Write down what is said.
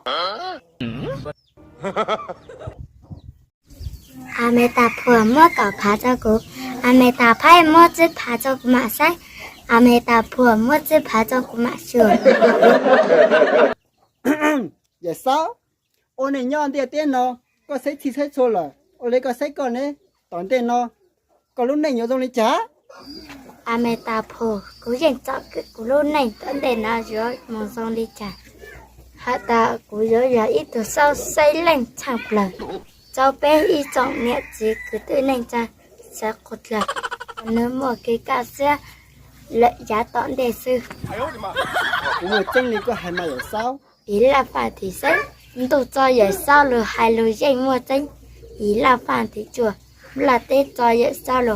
A me tas phuam muab kaum phav rau kuv, a me tas phaib muab tsib phav rau kuv mam saib, a me tas phuam muab tsib phav rau kuv mam xyuas. Yawm Xaub, ua neej nyob ntiaj teb no, koj saib txhij saib txhua lawm, ua li koj saib koj ne, tom ntej no koj lub neej yuav zoo li cas? A me tas phuam, kuv yeej tsom kwm kuv lub neej tom ntej no yuav mus zoo li cas. Has tas kuv yuav yog ib tug saub saib leej tshaaj plawg rau peb ib tsoom niam txiv kwv tij neej tsa sawv qhov dlawg, nws muaj kev kaj siab lawm yav tom ntej xwb. Kuv muaj tseeb li koj hais mas Yawm Xaub. Yim Laj Faj Thim Xeeb, ntuj txo Yawm Xaub lug hais lug yeej muaj tseeb. Yim Laj Faj Thim Tsuas, Nplaj teb txo Yawm Xaub lug